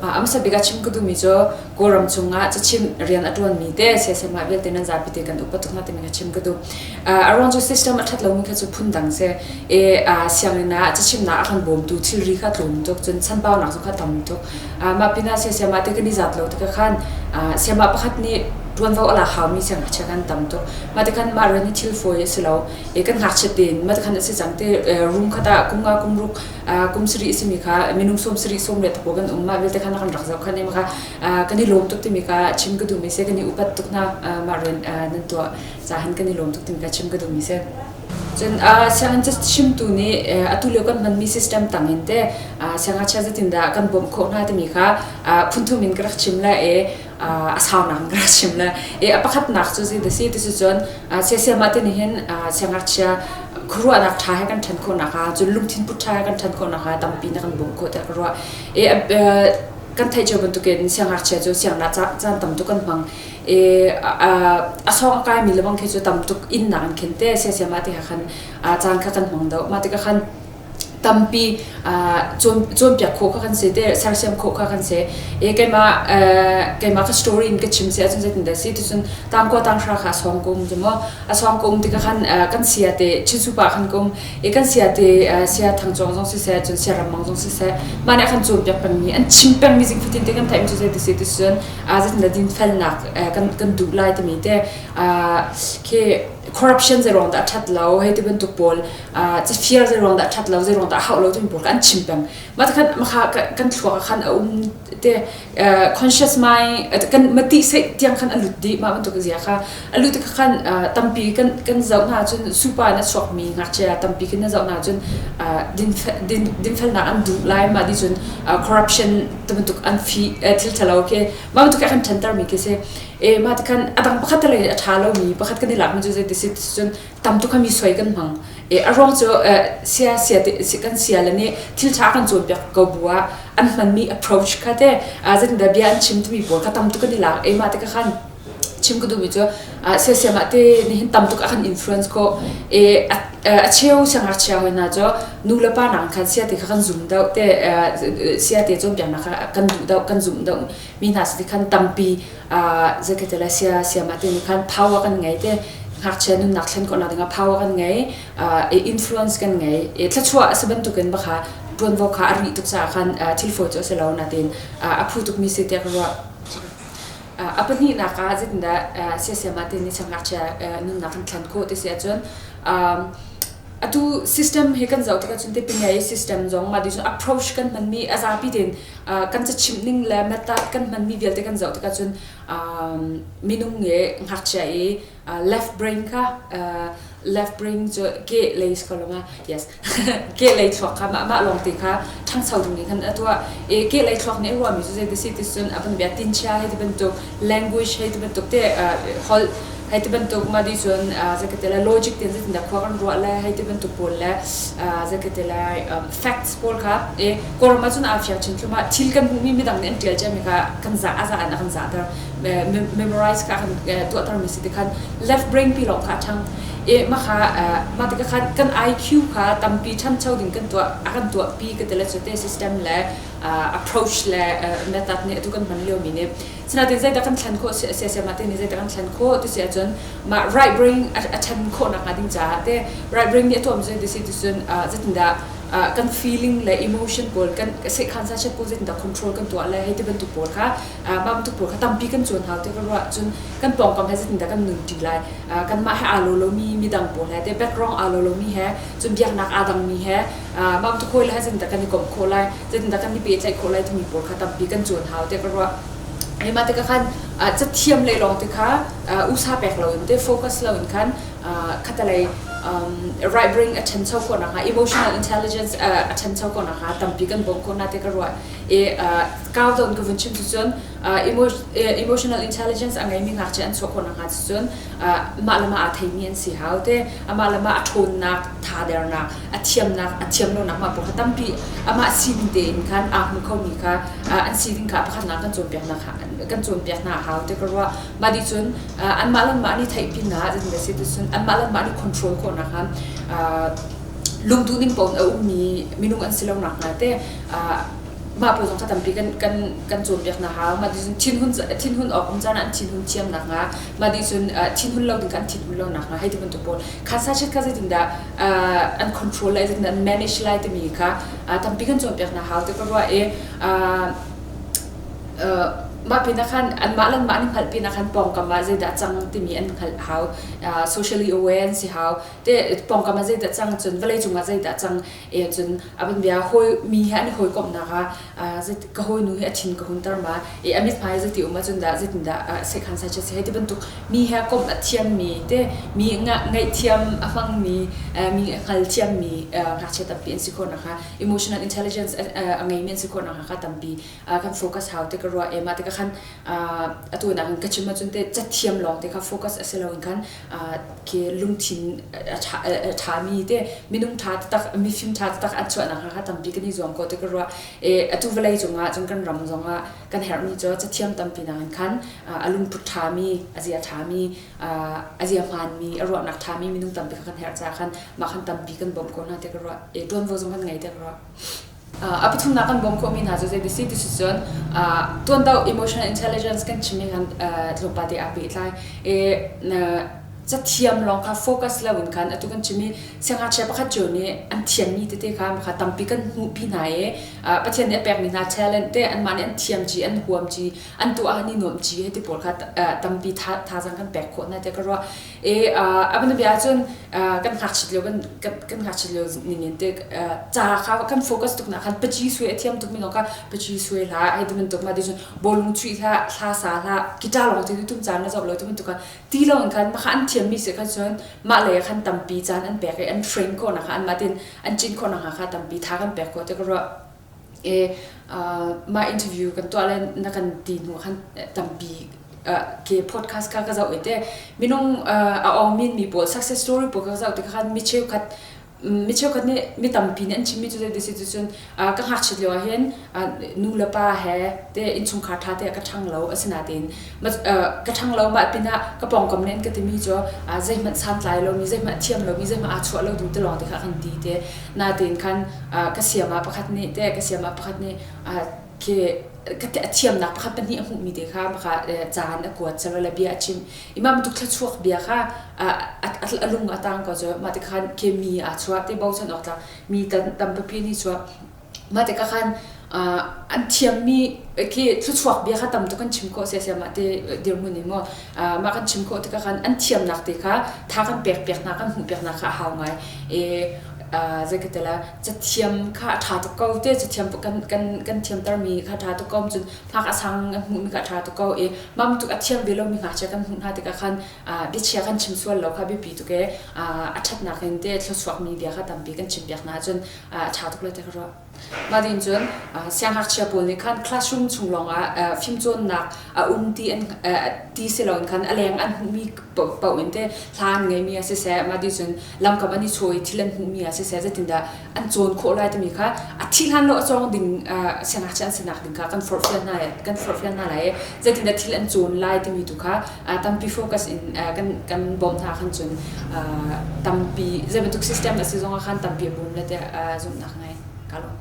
A hmasa bik ah chim ka duhmi cu Kawlram chungah cachimh rian a ṭuanmi te siasem ah vialte nan zapi te kan upat tuk hna timi kha chim ka duh. A ruang cu system a ṭhat lomi kha cu phundang si. I sianginn ah cachimhnak a kan bawmtu thilri kha tlawm tuk, cun chanbaunak zong kha tam tuk. Mah pinah siasem ah te kan i zat lo tikah khan siamah pakhat nih ṭuanvo a lak haumi siangngakchia kan tam tuk. Mah tikhan mah rian hi thil fawi a si lo. I kan ngakchiat tein mah tikhan a si cang te room khat ah kum nga kum ruk kum sarih a simi kha minung sawm sarih sawm le takua kan um mah vialte khan kan rak zoh khan kha kan i lawm tuk timi kha chim ka duhmi si kan i upat tuk hna mah rian nan tuah cahan kan i lawm tuk timi kha chim ka duhmi si. Cun sianginn chimtu nih atu lio kan hmanmi system tangin te siangngakchia zeitindah kan bawmh khawh hna timi kha phunthum in ka rak chim le i a saunak in ka rak chim le i a pakhatnak cu zei si ti cun siasiam ah ti hin siangngakchia khuaruahnak ṭha he kan ṭhan khawh nakhnga cun lungthin put ṭha he kan ṭhan khawh nakhnga tampi na kan bawmh khawh tiah ka ruah. I kan theih cio bantukin siangngakchia cu sianginn caan tam tuk kan hmang i a sawng a kaimi le bang khi cu tam tuk innak in khin te siasiam ah ti khan caan kha kan hmang deuh. Mah tikah khan tampi cawnpiak khawh kha kan si te sersiam khawh kha kan si. I keimah keimah ka story in ka chim si ahcun zeitindah si ticun tangkua tanghra kha a sawng ko um cu maw a sawng ko um tikah khan kan sia te Chinsupa khan ka um i kan sia te sia thangcawng zong siseh cun sia rammang zong siseh mah nih a kan cawnpiak pengmi an chim pengmi zing fatin te kan theihmi cu zei ti si ticun zeitindah dinfelnak kan kan duh lai timi te khi corruption zei ruang dah a ṭhat lo hei ti bantuk pawl cafir zei ruang dah a ṭhat lo zei ruang dah a hauh lo timi pawl kha an chim peng mah khan makha kan thluak ah khan a um te conscious mind kan mati seih tiang khan a lut dih mah bantuk zia kha a lut tikah khan tampi kan kan zoh hna cun supa in a chuakmi ngakchia tampi khin na zoh hna cun dinfelnak an duh lai mah di cun corruption ti bantuk an fi thil ṭhalo khi mah bantuk a kan ṭhantermi khi si e mah tikhan a dang pakhat te lei a ṭha lomi pakhat kan i lakmi cu zei ti si cun tam tuk kha mi soi kan hmang e a ruang cu sia sia te kan sia le nih thil ṭha kan cawnpiak ko bu ah an hmanmi approach kha te zeitindah bia an chim timi pawl kha tam tuk kan i lak e mah tikah khan chim ka duhmi cu siasiam ah te nihin tam tuk a kan influence khawh e a cheu siangngakchia hoi hna cu nu le pa nak khan sia te kha kan zum deuh te sia te cawnpiaknak kha kan duh deuh kan zumh deuh mi hna si khan tampi zeikhat le sia siam ah te nih khan power kan ngei te ngakchia nunnak thlen khawhnak dingah power kan ngei influence kan ngei thluachuah a si bantukin bakha ṭuanvo kha a rih tuk caah khan thil fawi cu a si lo natin a phu tukmi si tiah ka ruah. A pahnihnak ah zeitindah siasiam ah ti nih siangngakchia nunnak kan thlen khawh ti si ahcun atu system hi kan zoh tikah cun tipingai system zong mah cun approach kan hmanmi a zapi tein kan cachimh ning le method kan hmanmi vialte kan zoh tikah cun minung nge ngakchia i left brain kha left brain cu ke lei si ko lo ma yes ke lei thluak kha mah mah lawng te kha ṭhangcho ding nih khan a tuah i ke lei thluak nih a ruahmi cu zei ti si ti cun a van bia tinchia hei ti bantuk language hei ti bantuk te holh hei ti bantuk mah di cun zei ka ti lai logic ten zeitindah khua kan ruah le hei ti bantuk pawl le zei ka ti lai facts pawl kha i Kawlram ah cun aa fiang chin thluahmah thil kan hmuhmi midang nih an ṭial ciami kha kan za a za in a kan zahter memorize kha kan tuahtermi si ti khan left brain pi lawng kha a ṭhang i mah kha mah tikah khan kan IQ kha tampi ṭhancho ding kan tuah a kan tuahpi ka ti le cu te system le approach le method nih atu kan hman liomi nih sinain zeidah kan thlen khawh siasiam ah te nih zeidah kan thlen khawh ti si ahcun mah right brain a ṭhan khawh nakhnga ding caah te right brain nih a tuahmi cu ti si ti cun zeitindah kan feeling le emotion pawl kan sekhan sa chet pawl zeitindah control kan tuah le hei ti bantuk pawl kha mah bantuk pawl kha tampi kan cawn hau ti ka ruah cun kan pawngkam he zeitindah kan nunṭi lai kanmah he aa lo lomi midang pawl he te background aa lo lomi he cun biaknak aa dangmi he mah bantuk hawi le he zeitindah kan i komh khawh lai zeitindah kan i pehtlaih khawh lai timi pawl kha tampi kan cawn hau ti ka ruah hi mah tikah khan cathiam lei lawng te kha usa pek loin te focus loin khan khatalei right brain a ṭhancho khawh nakhnga emotional intelligence a ṭhancho khawh nakhnga tampi kan bawmh khawh na ti ka ruah i kau deuh in ka vun chim cucun emotional intelligence a ngeimi ngakchia an chuah khawh nakhnga cucun mah le mah aa theimi an si hau te amah le mah a ṭhawnnak thadernak a thiamnak a thiam lonak mah pawl kha tampi amah sining tein khan aa hmu khomi kha an sining kha pakhatnak kan cawnpiaknak kan cawnpiak hna a hau ti ka ruah mah nih cun anmah le mah nih theih pinah zeitin si cun anmah le mah nih control khawhnak kha lungduh ning paoh in a ummi minung an si lo nakhnga te. Mah pawl zong kha tampi kan kan kan cawnpiak hna hau. Mah ti cun thinhun thinhun awk um caan ah an thinhun thiam nakhnga, mah ti cun thinhun lo ding kha an thinhun lo nakhnga hei ti bantuk pawl kha sachet kha zeitindah an control lai, zeitindah an manage lai timi kha tampi kan cawnpiak hna hau ti ka ruah i mah pinah khan anmah le anmah an i hngalh pinah khan pawngkam ah zeidah cang timi an hngalh hau. Socially aware an si hau. Te pawngkam ah zeidah cang cun vawlei cungah zeidah cang e cun a ban bia hawi mi he an i hawikomhnak ah ka hawinu hi a thin ka hunter ma e a mithmai zeiti um ahcun dah zeitindah sekhan sai se ti bantuk mi he komh a thiammi te mi ngaihthiam a hmangmi mi hngal thiammi ngakchia tampi an si khawh nakhnga emotional intelligence a ngeimi an si khawh nakhnga kha tampi kan focus hau te ka ruah e mah te ka khan atu nak in ka chim ahcun te cathiam lawng te kha focus a si lo in khan khi lungthin a ṭhami te minung ṭha taktak mifim ṭha taktak an chuahnak kha tampi kan i zuam ko te ka ruah e atu vawlei cungah cun kan ram zongah kan herhmi cu cathiam tampi nak in khan a lungput ṭhami a zia ṭhami a zia hmaanmi a ruahnak ṭhami minung tampi kha kan herh caah khan mah khan tampi kan bawmh ko hna te ka ruah e ṭuanvo zong kan ngei te ka ruah. A pathumnak kan bawmh khawhmi hna cu zei ti si cun tuandoh emotional intelligence kan chimmi khan tlawmpal te aa pehtlai. Cathiam lawng kha focus loin khan atu kan chimmi siangngakchia pakhat cio nih an thiammi tete kha kha tampi kan hmuhpi hna i Pathian nih a pekmi hna talent te anmah nih an thiam ci an huam ci an tuah an i nuamh ci hei ti pawl kha tampi thazaang kan pek khawh hna tiah ka ruah. E a bianabia ahcun kan ngakchit lio kan kan ngakchit lio ning in te ca kha kan focus tuk nak khan paci suai a thiam tuk mi lawng kha paci suai hlah hei ti bantuk ma ti cun bawlung chuih hlah hla sa hlah guitar lawng ti tum caan na zoh lo ti bantuk kha ti lo in khan mah an thiam mi si khan cun mah lei khan tampi caan an pek i an train khawh nak kha an mah tin an cin khawh nak kha tampi tha kan pek khawh te ka ruah e mah interview kan tuah le na kan ti hnu khan tampi ke podcast kha ka zoh i te minung a ong min mi pawl success story pawl ka zoh ti khan mi cheukhat mi cheukhat nih mi tampi nih an chimmi cu zei si cun ka ngakchit lio ah hin nu le pa he te innchungkhar ṭha te ka ṭhang lo asinain ka ṭhang lo mah pinah ka pawngkam nih an ka timi cu zeihmanh santlai lomi zeihmanh thiam lomi zeihmanh aa chuah lo ding te lawng te kha kan ti te natein khan ka siama pakhat nih te ka siama pakhat nih khi a thiamnak pakhat pahnih a hmuhmi te kha maka caan a kuat le bia a chim i mah bantuk thluachuak bia kha a lung a tang ko cu mah te khan khi mi aa chuah te bochan awk tlak mi tampipi nih chuah mah te ka khan an thiammi khi thluachuak bia kha tam tuk kan chim khawh sia mah te dirhmun in maw mah kan chim khawh tikah khan an thiamnak te kha tha kan pek piak hna kan hmuh piak hna kha a hau ngai i zeikatela cathiam kha a ṭha tuk ko te cathiam kan kan kan thiamtermi kha ṭha tuk ko cun hmak a sang an hmuhmi kha a ṭha tuk ko i mah bantuk a thiam ve lomi ngakchia kan hmuh hna tikah khan biachia kan chim sual lo kha biapi tuk e a ṭhatnak in te thluachuakmi bia kha tampi kan chim piak hna ahcun a ṭha tuk lai te ka ruah. Mah ding cun siangngakchia pawl nih khan classroom chung lawngah fimcawnnak a um ti an ti si loin khan a leng an hmuhmi paoh in te hla an ngeimi ah siseh mah ti cun lamkam an i chaw i thil an hmuhmi ah siseh zeitindah an cawn khawh lai timi kha a thih hlan lo a cawng ding siangngakchia an sinak ding kha kan forhfial hna kan forhfial hna lai i zeitindah thil an cawn lai timi tu kha tampi focus in kan kan bawmh hna khan cun tampi zei bantuk system a si zongah khan tampi a bawm le tiah zumhnak ngei ka lawm.